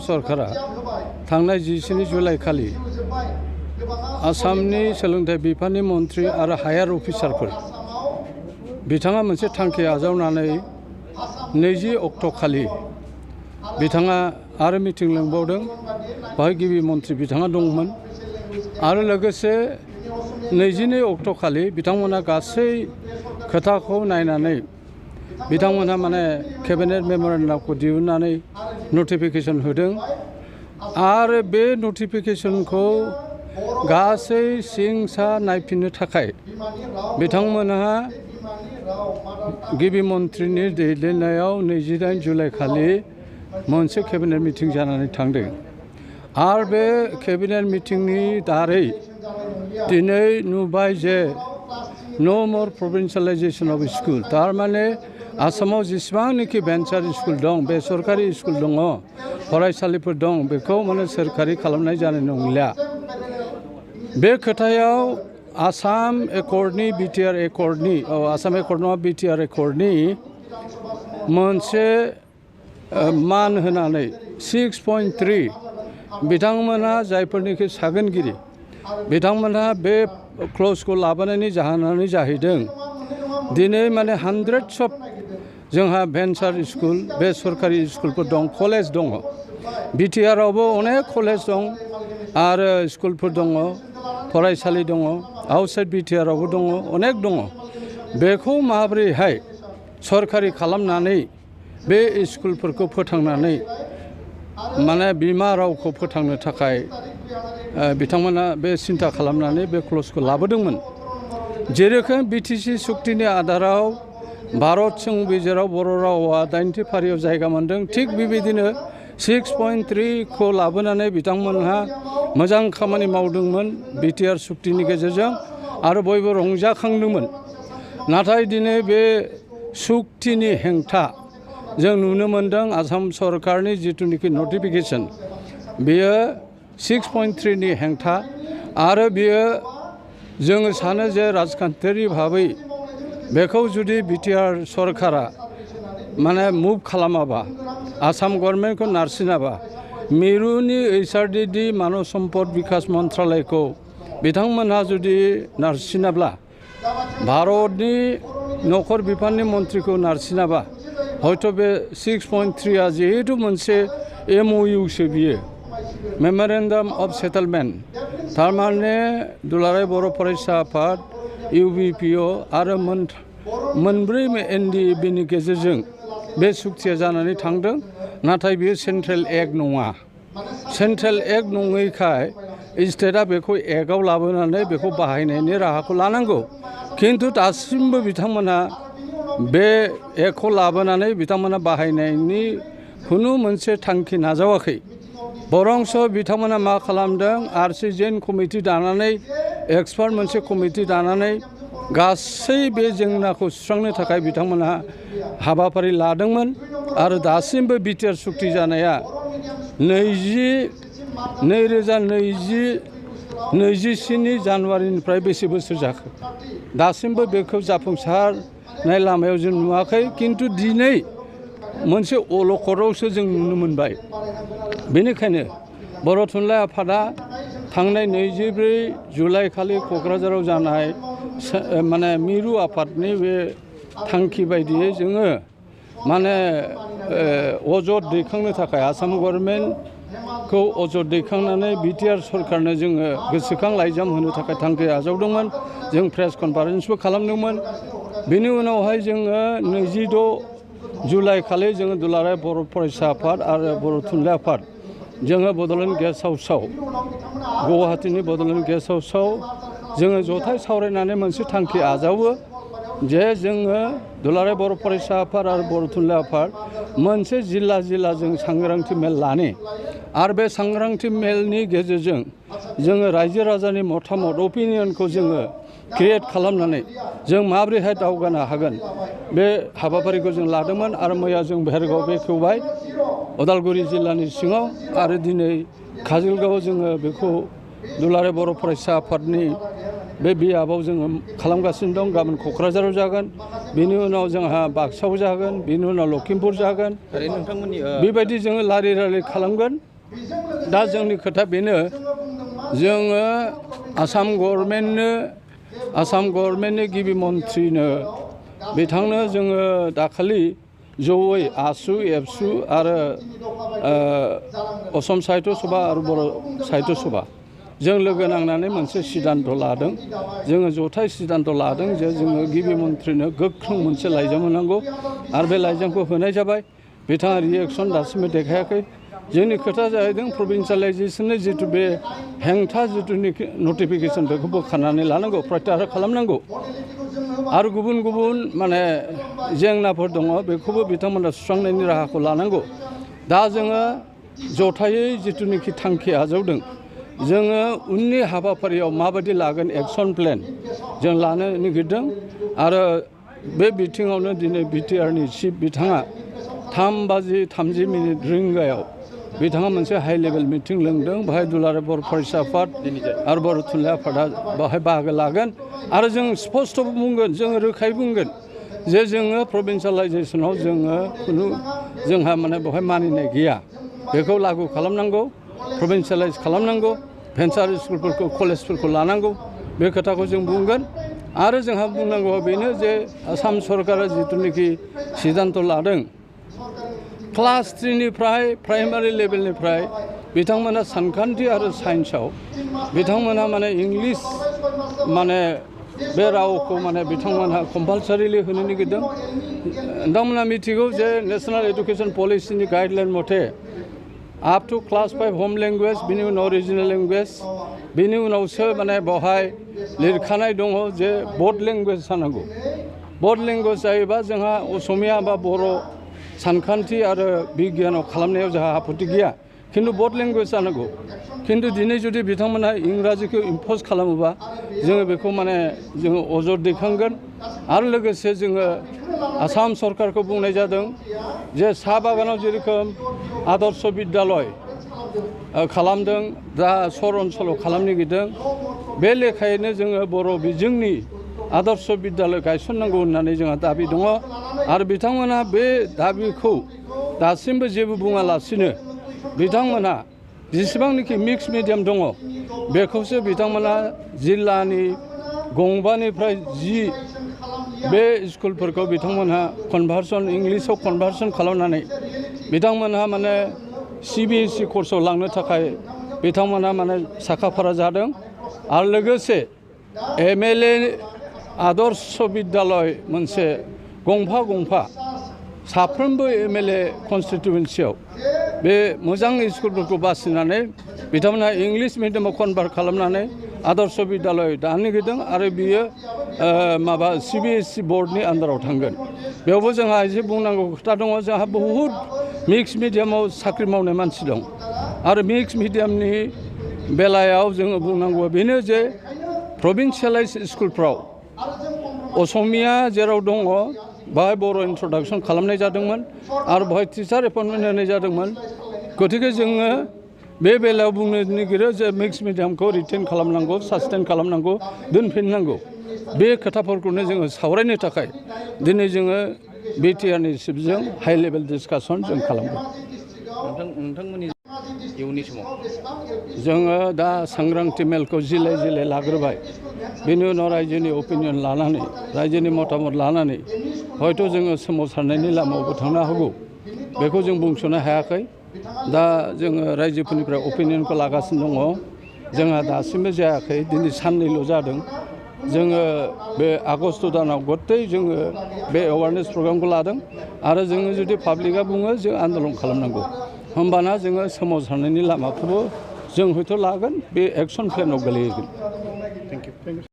सरकारा थांनाय 17 जुलाइ खालि आसामनि सोलोंथाइ बिफाननि मन्थ्रि आरो हायार अफिसारफोर बिथाङा मोनसे थांखि आजावनानै 20 अक्ट' खालि बिथाङा आरो मिटिं लिंबावदों। बाहाय गिबि मन्थ्रि बिथाङा दंमोन आरो लोगोसे 22 अक्ट' खालि बिथांमोना गासै खोथाखौ नायनानै बिथांमोनहा माने केबिनेट मेम'रेन्डामखौ दिहुननानै नटिफिकेसन होदों आरो बे नटिफिकेसनखौ गासै सिंसा नायफिननो थाखाय बिथांमोनहा गिबि मन्थ्रिनि दैदेननायाव 28 जुलाइ खालि मोनसे केबिनेट मिटिं जानानै थांदों आरो बे केबिनेट मिटिंनि दारै दिनै नुबाय जे नो मर प्रभिन्सियेलाइजेसन अफ स्कुल थारमाने आसामाव जेसेबांनाखि भेन्सार स्कुल दं बेसरकारि स्कुल दङ फरायसालिफोर दं बेखौ माने सोरखारि खालामनाय जानाय नंलिया। बे खोथायाव आसाम एकर्डनि बिटिआर एकर्डनि आसाम एकर्ड नङा बिटिआर एकर्डनि मोनसे मान होनानै 6.3 बिथांमोनहा जायफोरनिखि सागोनगिरि बिथांमोनहा बे क्लजखौ लाबोनायनि जाहोनानो जाहैदों दिनै माने हान्ड्रेड्स अफ जोंहा भेन्सार स्कुल बे सरकारि स्कुलफोर दं कलेज दङ बिटिआरआवबो अनेक कलेज दं आरो स्कुलफोर दङ फरायसालि दङ आउटसाइड बिटिआरआवबो दङ अनेक दङ बेखौ माबोरैहाय सरकारि खालामनानै बे स्कुलफोरखौ फोथांनानै माने बिमा रावखौ फोथांनो थाखाय बिथांमोना बे सिन्था खालामनानै बे क्लजखौ लाबोदोंमोन। जेरोखोम बिटिसि सुक्तिनि आधाराव भारत संबिजिराव बर' रावा 80 फारियाव जायगा मोनदों थिग बेबायदिनो 6.3 खौ लाबोनानै बिथांमोनहा मोजां खामानि मावदोंमोन बिटिआर सुक्तिनि गेजेरजों आरो बयबो रंजाखांदोंमोन। नाथाय दिनै बे सुक्तिनि हेंथा जों नुनो मोनदों आसाम सरकारनि जिथुनिखि नटिफिकेसन बेयो 6.3 नि हेंथा आरो बेयो जोङो सानो जे राजखान्थियारि भाबै बेखौ जुदि बिटिआर सरकारा माने मुभ खालामाबा आसाम गभर्नमेन्टखौ नारसिनाबा मिरुनि HRDD मानव सम्पद बिकास मन्त्रालयखौ बिथांमोनहा जुदि नारसिनाब्ला भारतनि नखर बिफाननि मन्थ्रिखौ नारसिनाबा हयथ' बे 6.3 आ जिहेतु मोनसे MOU सो बियो मेम'रेन्डाम अफ सेटेलमेन्ट थारमाने दुलाराय बर' फरायसा आफाद UBPO आरो मोनब्रै NDABनि गेजेरजों बे सुक्तिया जानानै थांदों नाथाय बेयो सेन्ट्रेल एक्ट नङा। सेन्ट्रेल एक्ट नङैखाय स्टेटआ बेखौ एक्टआव लाबोनानै बेखौ बाहायनायनि राहाखौ लानांगौ खिन्थु दासिमबो बिथांमोना बे एक्टखौ लाबोनानै बिथांमोना बाहायनायनि खुनु मोनसे थांखि नाजावाखै बरंस बिथांमोना मा खालामदों RCJN कमिटि दानानै एक्सपार्ट मोनसे कमिटि दानानै गासै बे जेंनाखौ सुस्रांनो थाखाय बिथांमोनहा हाबाफारि लादोंमोन आरो दासिमबो बिटिआर सुक्ति जानाया 2027 जानुवारिनिफ्राय बेसे बोसोर जाखो दासिमबो बेखौ जाफुंसारनाय लामायाव जों नुवाखै खिन्थु दिनै मोनसे अलखदावसो जों नुनो मोनबाय। बेनिखायनो बर' थुनलाइ आफादा थांनाय 24 जुलाइ खालि क'क्राझाराव जानाय माने मिरु आफादनि बे थांखि बायदियै जोङो माने अजद दैखांनो थाखाय आसाम गभर्नमेन्टखौ अजद दैखांनानै बिटिआर सरकारनो जोङो गोसोखां लाइजाम होनो थाखाय थांखि आजावदोंमोन जों प्रेस कनफारेन्सबो खालामदोंमोन। बेनि उनावहाय जोङो 26 जुलाइ खालि जोङो दुलाराय बर' फरायसा आफाद आरो बर' थुनलाइ आफाद जोङो बड'लेण्ड गेस्ट हाउसआव गुवाहाटीनि बड'लेण्ड गेस्ट हाउसआव जोङो जथाय सावरायनानै मोनसे थांखि आजावो जे जोङो दुलाराय बर' फरायसा आफाद आरो बर' थुनलाइ आफाद मोनसे जिल्ला जों सांग्रांथि मेल लानि आरो बे सांग्रांथि मेलनि गेजेरजों जोङो रायजो राजानि मतामत अपिनियनखौ जोङो क्रिएट खालामनानै जों माबोरैहाय दावगानो हागोन बे हाबाफारिखौ जों लादोंमोन आरो मैया जों भेरगाव बेखेवबाय उदालगुरि जिल्लानि सिङाव आरो दिनै काजलगावआव जोङो बेखौ दुलाराय बर' फरायसा आफादनि बे बियाबाव जोङो खालामगासिनो दं गाबोन क'क्राझाराव जागोन बेनि उनाव जोंहा बाक्सायाव जागोन, बेनि उनाव लखिमपुर जागोन। बेबायदि जोङो लारि लारि खालामगोन। दा जोंनि खोथा बेनो, जोङो आसाम गभर्नमेन्टनि गिबि मन्थ्रिनो बिथांनो जोङो दाखालि जयै आसु, एबसु आरो असम साहित्य सभा आरो बर' साहित्य सभा जों लोगो नांनानै मोनसे सिद्धान्त लादों। जोङो जथाय सिद्धान्त लादों जे जोङो गिबि मन्थ्रिनो गोख्रों मोनसे लाइजाम होनांगौ आरो बे लाइजामखौ होनाय जाबाय। बिथाङा रिएक्सन दासिमबो देखायाखै। जोंनि खोथा जाहैदों प्रभिन्सियेलाइजेसननि जिथु बे हेंथा जिथुनिखि नटिफिकेसन बेखौ बोखारनानै लानांगौ, प्रत्याहार खालामनांगौ आरो गुबुन गुबुन माने जेंनाफोर दङ बेखौबो बिथांमोना सुस्रांनायनि राहाखौ लानांगौ। दा जोङो जथायै जिथुनिखि थांखि आजावदों, जोङो उननि हाबाफारियाव माबायदि लागोन एक्सन प्लेन जों लानो नागिरदों आरो बे बिथिङावनो दिनै बिटिआरनि चिफ बिथाङा 3:30 रिंगायाव बिथाङा मोनसे हाइ लेभेल मिटिं लिंदों। बेहाय दुलाराय बर' फरायसा आफाद आरो बर' थुनलाइ आफादा बेहाय बाहागो लागोन आरो जों स्पष्ट बुंगोन, जोङो रोखायै बुंगोन जे जोङो प्रभिन्सियेलाइजेसनाव जोंहा माने बेवहाय मानिनाय गैया। बेखौ लागु खालामनांगौ, प्रभिन्सियेलाइज खालामनांगौ, भेन्सार स्कुलफोरखौ कलेजफोरखौ लानांगौ, बे खोथाखौ जों बुंगोन। आरो जोंहा बुंनांगौआ बेनो जे आसाम सरकारा जिथुनिखि सिद्धान्त लादों, क्लास 3निफ्राय प्राइमारि लेभेलनिफ्राय बिथांमोना सानखान्थि आरो साइन्सआव बिथांमोना माने इंलिस माने बे रावखौ माने बिथांमोनहा कम्पालसारिलि होनो नागिरदों। नोंथांमोना मिथिगौ जे नेशनेल एडुकेसन पलिसिनि गाइडलाइन मथे आप टु क्लास 5 होम लेंगुवेज, बिनि उनाव रिजनेल लेंगुवेज, बिनि उनावसो माने बेवहाय लिरखानाय दङ जे बर्ड लेंगुवेज जानांगौ। बर्ड लेंगुवेज जायोबा जोंहा असमिया बा बर' सानखान्थि आरो बिगियानाव खालामनायाव जोंहा आपत्ति गैया, खिन्थु बर्ड लेंगुवेज जानांगौ। खिन्थु दिनै जुदि बिथांमोना इंराजिखौ इम्प'ज खालामोबा जोङो बेखौ माने जोङो अजद दैखांगोन। आरो लोगोसे जोङो आसाम सरकारखौ बुंनाय जादों जे साहा बागानाव जेरोखोम आदर्श बिद्यालय खालामदों, दा सर ओनसोलाव खालामनो नागिरदों, बे लेखायैनो जोङो बर' बिजोंनि आदर्श बिद्यालय गायसननांगौ होननानै जोंहा दाबि दङ। आरो बिथांमोना बे दाबिखौ दासिमबो जेबो बुङालासिनो बिथांमोना जेसेबांनाखि मिक्स मिडियाम दङ बेखौसो बिथांमोना जिल्लानि 5निफ्राय 10 बे स्कुलफोरखौ बिथांमोनहा कनभार्सन इंलिसाव कनभार्सन खालामनानै बिथांमोनहा माने CBSE कर्सआव लांनो थाखाय बिथांमोनहा माने साखाफारा जादों। आरो लोगोसे MLA आदर्श बिद्यालय मोनसे गंफा साफ्रोमबो MLA कनस्टिटुवेन्सियाव बे मोजां स्कुलफोरखौ बासिनानै बिथांमोनहा इंलिस मिडियामाव कनभार्ट खालामनानै आदर्श बिद्यालय दानो नागिरदों आरो बियो CBSE बर्डनि आन्दाराव थांगोन। बेयावबो जोंहा एसे बुंनांगौ खोथा दङ। जोंहा बहुद मिक्स मिडियामाव साख्रि मावनाय मानसि दं आरो मिक्स मिडियामनि बेलायाव जोङो बुंनांगौआ बेनो जे प्रभिन्सियेलाइज स्कुलफ्राव असमिया जेराव दङ बेहाय बर' इन्ट्रडाक्सन खालामनाय जादोंमोन आरो बेहाय टिचार एपइन्टमेन्ट होनाय जादोंमोन। गतिके जोङो बे बेलायाव बुंनो नागिरो जे मिक्स मिडियामखौ रिटेन खालामनांगौ, सास्टेन खालामनांगौ, दोनफिननांगौ। बे खोथाफोरखौनो जोङो सावरायनो थाखाय दिनै जोङो बिटिआरनि चिफजों हाइ लेभेल डिसकासन जों खालामगोन। नोंथांमोननि इयुननि समाव जोङो दा सांग्रांथि मेलखौ जिल्लाय लाग्रोबाय। बेनि उनाव रायजोनि अपिनियन लानानै, रायजोनि मतामत लानानै हयथ' जोङो सोमावसारनायनि लामायावबो थांनो हागौ, बेखौ जों बुंस'नो हायाखै। दा जोङो रायजोफोरनिफ्राय अपिनियनखौ लागासिनो दङ। जोंहा दासिमबो जायाखै, दिनै साननैल' जादों। जोङो बे आगस्ट दानाव गत्तै जोङो बे एवारनेस प्रग्रामखौ लादों आरो जोङो जुदि पाब्लिकआ बुङो जों आन्दलन खालामनांगौ, होमबाना जोङो सोमावसारनायनि लामाखौबो जों हयथ' लागोन, बे एक्सन प्लेनाव गोलैगोन। Thank you.